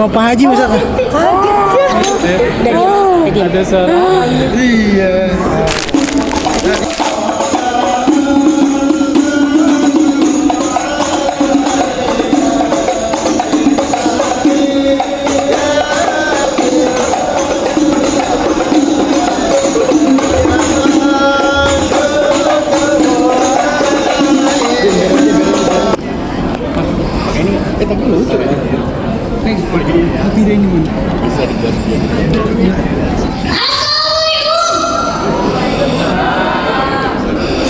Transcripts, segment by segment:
sama Pak Haji masa kaget ya. Ada suara. Iya.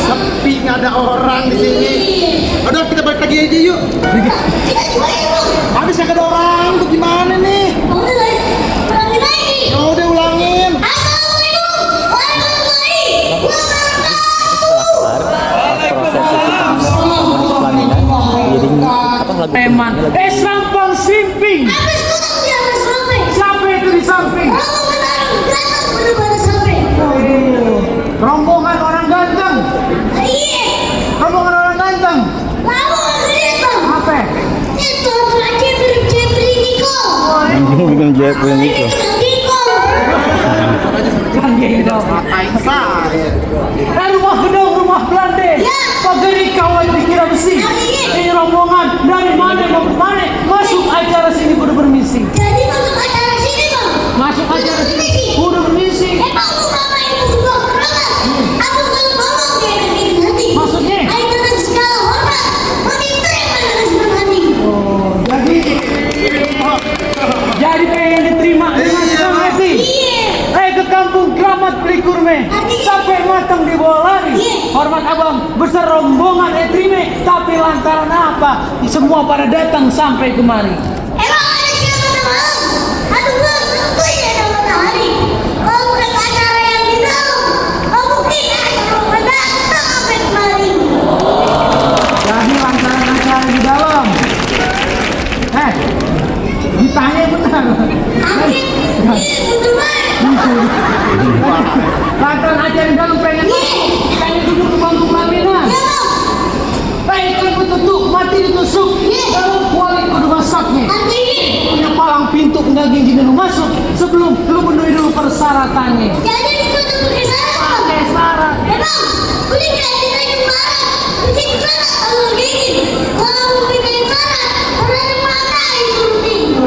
Sepi, nggak ada orang di sini. Udah kita balik lagi aja yuk. Habis nggak ada orang, tuh gimana nih? Ya udah ulangin. Teman. Sampang simping. Siapa itu di samping? Rombongan orang ganteng. Rombongan orang ganteng. Apa? Bukan Jepri Niko. Rumah gedung, rumah Belanda. Pagari kawan dikira besi. Ini rombongan dari mana mau kemana? Masuk acara sini kudu bermisi. Jadi masuk acara sini bang? Masuk acara sini kudu bermisi. Emang lu mama ibu sudah kerangan? Aku kalau ngomong dia begini nanti. Maksudnya? Ayo dengan segala hormat. Bagi terima dengan senang hati. Jadi pengen diterima dengan senang hati. Ke kampung Kramat Prikurme sampai matang dibawa lari. Hormat abang besar rombongan terima. Tapi lantaran apa? Semua pada datang sampai kemari. Emang ada siapa malam? Aduh belum tentu ya ada matahari. Kalau bukan acara yang di dalam, kalau mungkin ada datang sampai kemari. Jadi lantaran acara di dalam. Ditanya benar. Akhir, betul banget. Lantaran acara di dalam pengen duduk ke bangku pelaminan. Baikkan betutuk mati ditusuk. Dalam kuali kudu masaknya. Punya palang pintu daging jika lu masuk sebelum lu penuhi dulu persyaratannya. Jadi itu pakai syarat. Pakai syarat. Emang, boleh nggak kita kemana? Bikin syarat kalau gini. Kalau mau bikin syarat, harus ada mana itu rutin.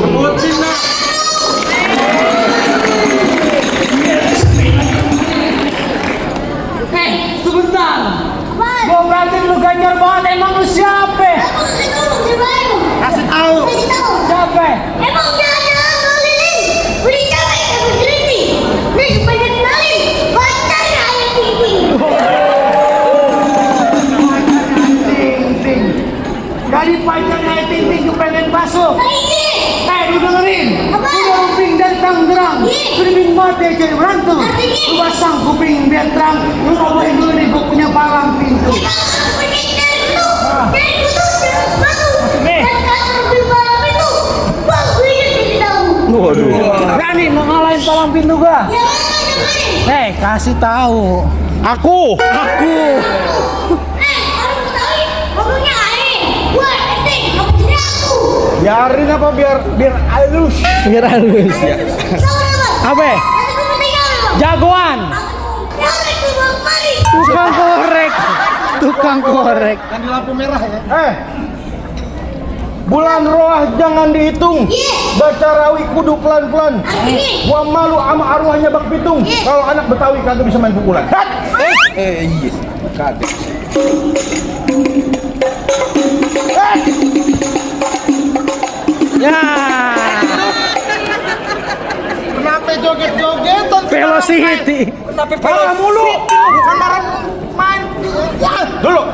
Sebutin nak. Sebentar. Apaan? Gua berarti lu ganjar banget. Emang lu siapa? Aku kasih tahu siapa itu? Kasih tahu. Kasih tahu. Siapa? Emang jalan-jalan keliling, beli capek ke berhenti. Nih supaya kenalin pacarnya ayam ting-ting. Ting-ting. Dari pacarnya Ting-ting ke pengen masuk. Lu dengerin. Apa? Udah uping dari Tangerang. Kerimbing mati jadi berantem. Lu pasang kuping biar terang. Lu ngobain dulu nih, gua punya palang pintu. Emang aku pergi dari dulu. Dari dulu jangan sepatu. Maksudnya? Dan kantor beli malam itu, bang gue yang kasih tahu. Waduh. Berani mau ngalahin palang pintu gua? Ya mana dengerin. Kasih tahu. Aku. Harus ketahui ngomongnya air. Gua penting, kamu jadi aku. Biarin apa biar halus. Biar halus. Tahu apa? Apa? Nanti gue penting apa bang? Jagoan. Korek tuh bang Mali. Tukang korek. Tukang korek. Kan di lampu merah ya. Bulan roah jangan dihitung. Baca rawi kudu pelan-pelan. Artinya? Gua malu sama arwahnya Bang Pitung. Kalau anak Betawi kagak bisa main pukulan. Iya. Kaget. Ya. Kenapa joget-jogetan? Velocity. Kenapa marah mulu? Bukan marah main. Ya, dulu.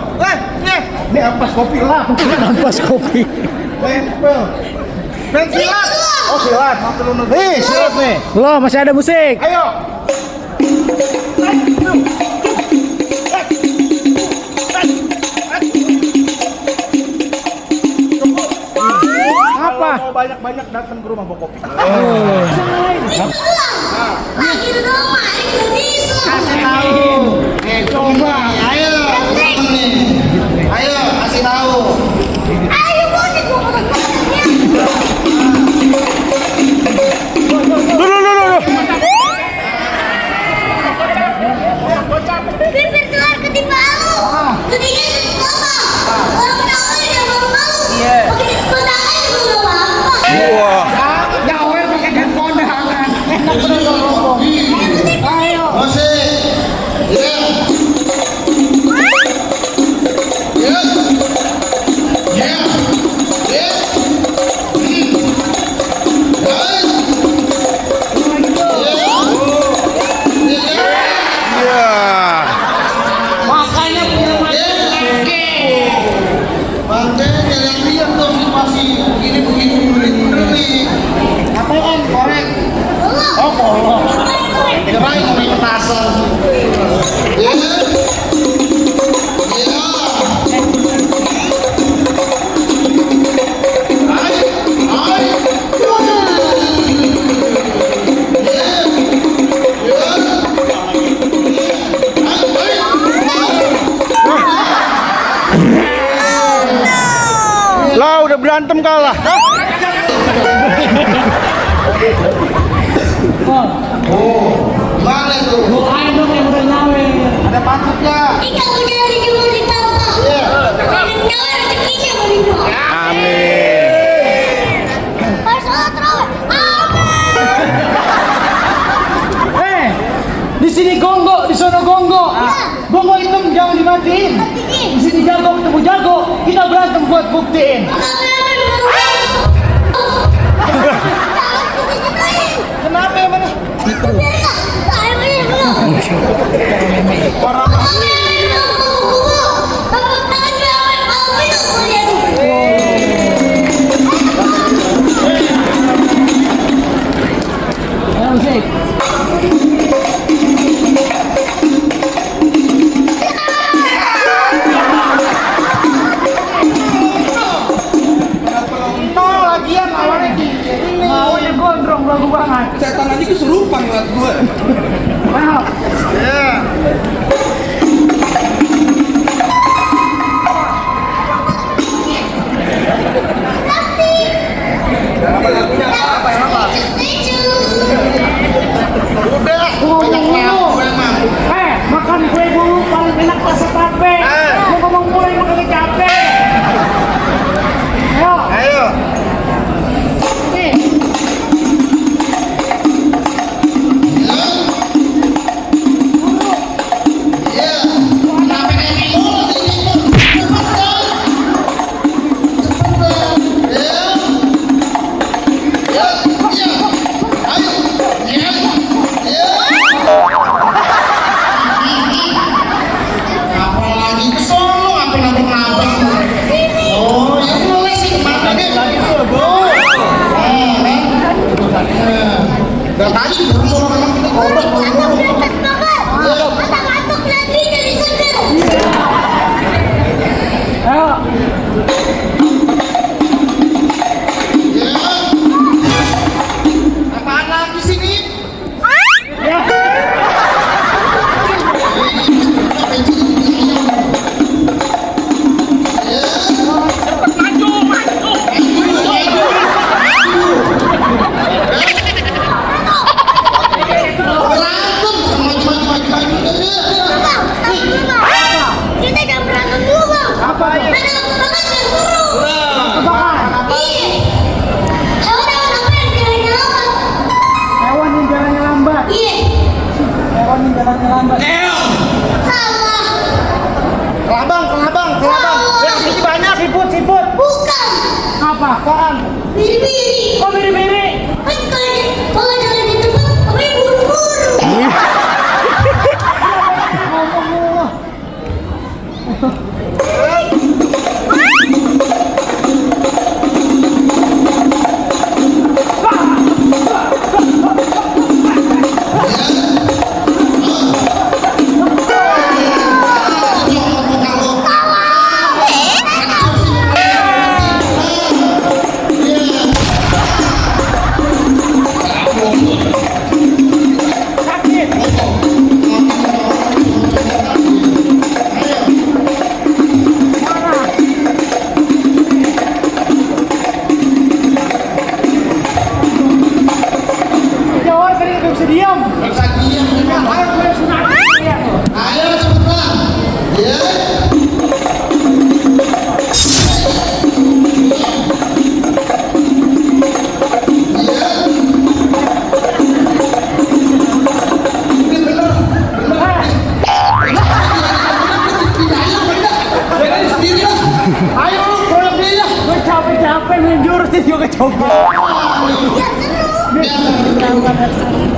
Ini ampas kopi lah. Ampas kopi. Main silat. Oh, silat. Nih, silat nih. Loh, masih ada musik. Ayo. Apa? Kalau mau banyak-banyak datang ke rumah bawa kopi. Lagi di rumah, itu bisa. Kasih tahu. Coba. Ayo. Ayo, kasih tahu. Ayo, boleh gua potong-potongnya. enak bener kalau rombong. Ayo. Musik. Ya. Ya. Ya. Ya. Makanya punya laki. Makanya lihat tuh situasi begini bener nih. Apaan? Korek. Oh, kolong. Kirain mau main petasan. Ya. Ya. Hai. Lah udah berantem kalah. Oh, gimana tuh? Doain dong yang udah nyawe. Ada patutnya. Ika udah dijemur di tanah. Iya. Dan nyawa rezekinya berlimpah. Amin. Pas sholat raweh. Amin. Di sini gongo, di sono gongo. Gongo hitam jangan dimatiin. Di sini jago ketemu jago, kita berantem buat buktiin. Kenapa ya, Bang? Orang Ayo musik. lagian lawannya ini. Lawannya gondrong bagus banget. Setan aja kesurupan ngeliat gue. Wow. Ya. Udah, banyak lagu emang. Makan kue dulu paling enak pas tape. Mau ngomong mulai makan capek. Ayo. Ayo. Nih. Ya. Kenapa kayak gitu? Apalagi ke Solo, apa nabrak-nabrak. Oh, ya boleh sih kemana deh? Dari tadi di rumah memang kita goblok. Ayo. Apaan lagi sih ini? Ya. Kita jangan berantem dulu, Bang. Apa ya? Ada lama banget yang guru. Kebakaran. Iya. Hewan apa yang jalannya lambat? Hewan yang jalannya lambat. Iya. Hewan yang jalannya lambat. Salah. Kelabang. Ya, ini banyak. Siput. Bukan. Apa? Apaan? Biri-biri. Oh, biri-biri. Kan kalau jalan di tempat, apa yang buru-buru? Ngomong.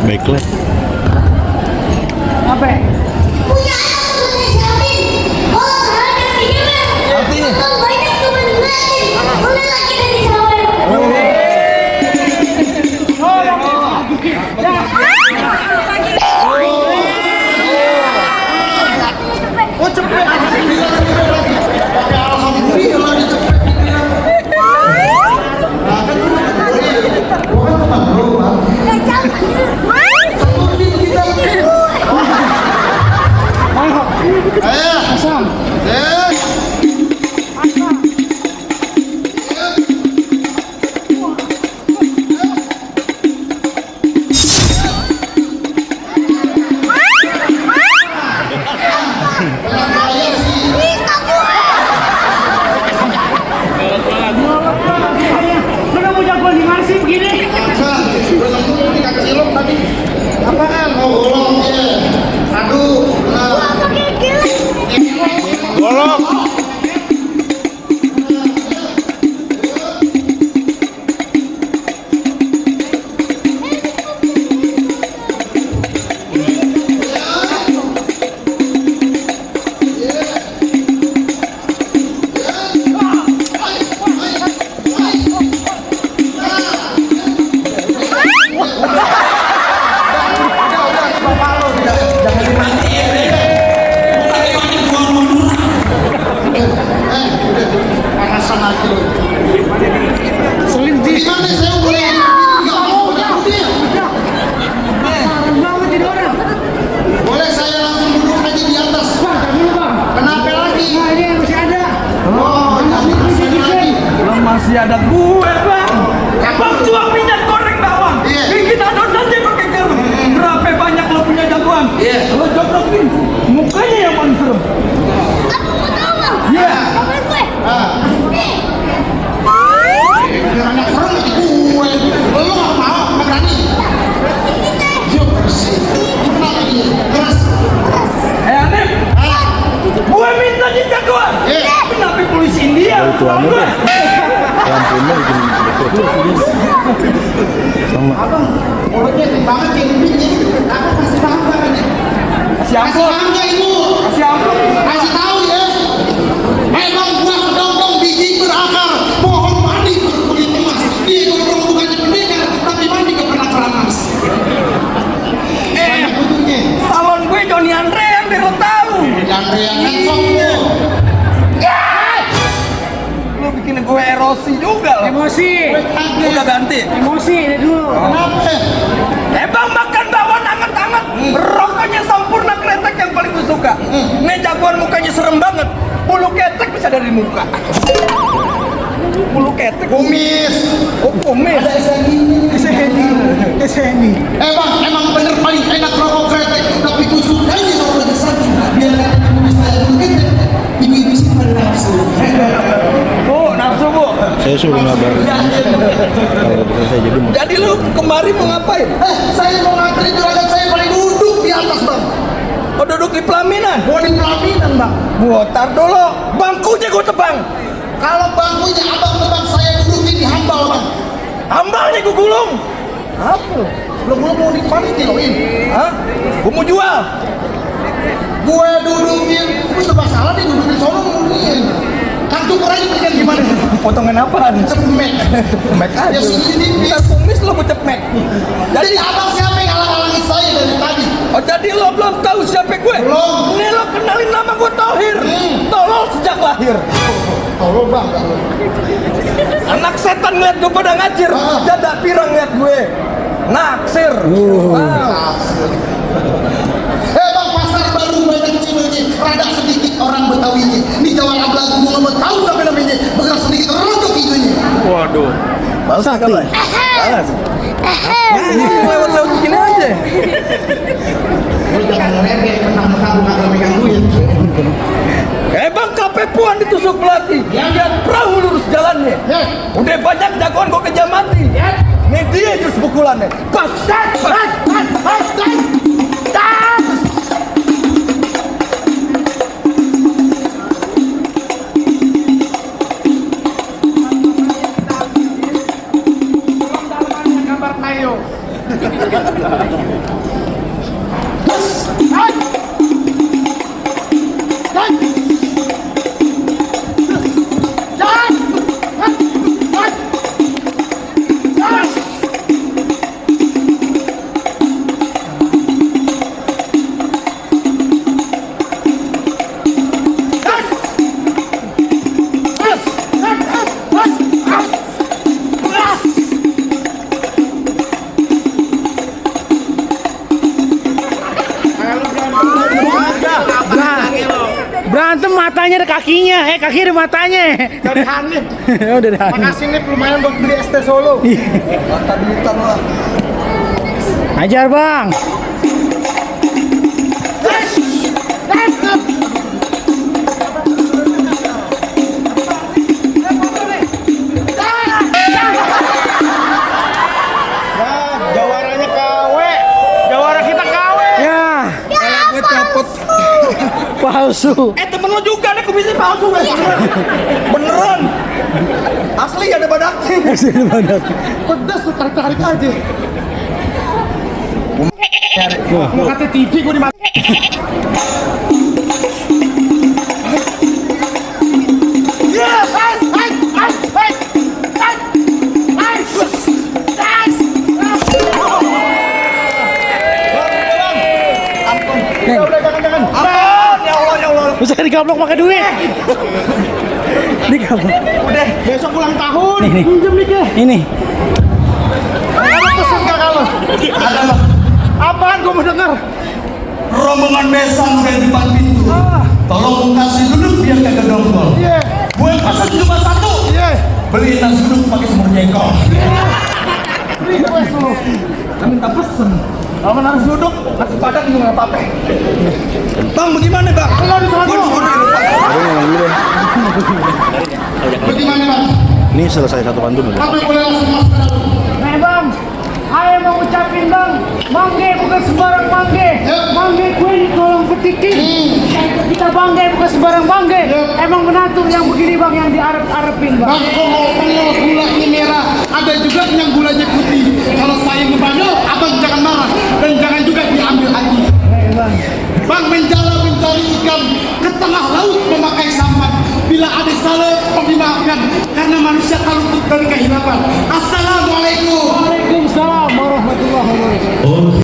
Baiklah. Apa? Punya anak udah siapin. Oh, sekarang ada pinjaman. Artinya? Kalau banyak teman ngeliatin. Bolehlah kita disawain. Oh cepet. Pakai alhamdulillah dicepet. Asam. Lu nggak mau jagoan di mana sih begini? Apaan? Oh, golong ya. Aduh. Pakai gila. Golong. Panasan lagi lu. Selintir. Gimana saya boleh? Enggak mau dia. Sarang banget ini orang. Boleh saya langsung duduk aja di atas. Bang, tak dulu bang. Kenapa lagi? Nah ini yang masih ada. Oh, jadi masih lagi. Lo masih ada gue, Bang. Bang, tuang minyak goreng bawang. Iya. Bikin adon nanti pakai garam. Berapa banyak lo punya jagoan? Iya. Lo joblokin. Mukanya yang paling serem. Aku mau tahu bang. Iya. Pakai gue. Ah, Nih. biar anak serem lagi gue. Lo nggak mau, nggak berani. Yuk bersih. Kenapa dia? Keras. Aneh. Ah, Gue minta di jagoan. Iya. Kenapa polisi India? Itu anu gue. tuh. Lampunya bikin abang, mulutnya gede banget kayak gini. Aku kasih tahu ini. Kasih Kasih amplop. tahu nggak ibu? Kasih amplop. Kasih tahu ya. Memang buah kedong-dong biji berakar. Pohon mandi berkulit emas. Dia gondrong bukannya pendekar, tapi mandi ke pernah keramas. Banyak butuhnya. Salon gue Johnny Andre yang biar lo tahu. Yang handsome lu. Lo bikin gue erosi juga lo. Emosi. Udah ganti. Emosi ini dulu. Kenapa? Bang makan bawang anget-anget. Rokoknya sempurna kretek yang paling gue suka. Nih jagoan mukanya serem banget. Bulu ketek bisa dari muka. Bulu ketek. Kumis. Oh kumis. SNI. Bang, emang bener paling enak rokok kretek. Tapi gue sukanya kalau udah satu. Biar kata kumis saya dulu ketek. Ibu-ibu sih pada nafsu. Bu, nafsu bu. saya suruh ngabarin kalau bisa saya jadi Jadi lu kemari mau ngapain? Saya mau nganterin juragan saya paling duduk di atas bang. Oh duduk di pelaminan. Mau di pelaminan bang. Gua tar dulu. Bangkunya gua tebang. Kalau bangkunya abang tebang saya dudukin di hambal bang. Hambalnya gua gulung. Apa? Belum mau dipaniti loh ini. Hah? Gua mau jual. Gue dudukin, gue serba salah nih dudukin sono mungkin. Kan cukur aja berikan gimana? Potongan apaan? Cemek. Mek aja. Ya segini tipis. Ntar kumis lo mau cepmek. Jadi abang siapa yang ngalang-alangin saya dari tadi? Oh jadi lo belum tahu siapa gue? Belum. Nih lo kenalin nama gue Tohir. Tolol sejak lahir. Tolong bang. Anak setan ngeliat gue pada ngajir. Jada pirang ngeliat gue. Naksir. Wow. Bang, pasar baru banyak cinonya. Rada sedikit orang Betawinya. Di Jawa Ablagu mau nggak tahu sampai namanya. Bergerak sedikit rontok hidungnya. waduh Sakti. Balas. Lewat-lewat begini aja. Lu jangan ngerengek, mentang-mentang bukan kalau megang duit. Bang kape puan ditusuk pelatih. Lihat perahu lurus jalannya. Udah banyak jagoan gue kejar mati. Nih dia jurus pukulannya. Pas. Berantem matanya ada kakinya, kaki ada matanya. Dari Hanif. Oh, dari Hanif. Makasih nih lumayan buat beli ST Solo. Mata duitan lah. Ajar bang. Jawaranya KW. Jawara kita KW. Ya, Gue caput. palsu. Temen lo juga nih komisi palsu guys. Beneran. Asli ada badaknya. Pedas tuh tarik-tarik aja. Mau kata TV gue dimati. Udah jangan. Ampun, ya Allah, ya Allah. Bisa digablok pakai duit. Digablok. Udah, besok ulang tahun. Nih. Pinjem nih ke. Ini. Kamu pesen gak kalau? Ada loh. Apaan gue mau denger? Rombongan besan udah di depan pintu. Tolong kasih duduk biar kagak dongkol. Iya. Gue pesen cuma satu. Iya. Beliin nasi duduk pakai semur jengkol. Request lu. Minta pesen. Kalau harus duduk, nasi padang juga nggak apa-apa. Bang, bagaimana bang? Enggak di sana. Ada yang ngomong dulu deh. Bagaimana bang? Ini selesai satu pantun udah. Apa boleh langsung masuk? Nah bang, saya mau ucapin bang, mangge bukan sembarang mangge. Mangge kue ini tolong petikin. Kita bangge bukan sembarang bangge. Emang benatur yang begini bang yang diarep-arepin bang. Bang, kalau gula ini merah, ada juga yang gulanya putih. Kalau saya ngebanyol, abang jangan marah dan jangan juga diambil hati. Bang, menjala mencari ikan ke tengah laut memakai sampan. Bila ada salah, tolong dimaafkan karena manusia tak luput dari kehilapan. Assalamualaikum. Waalaikumsalam warahmatullahi wabarakatuh.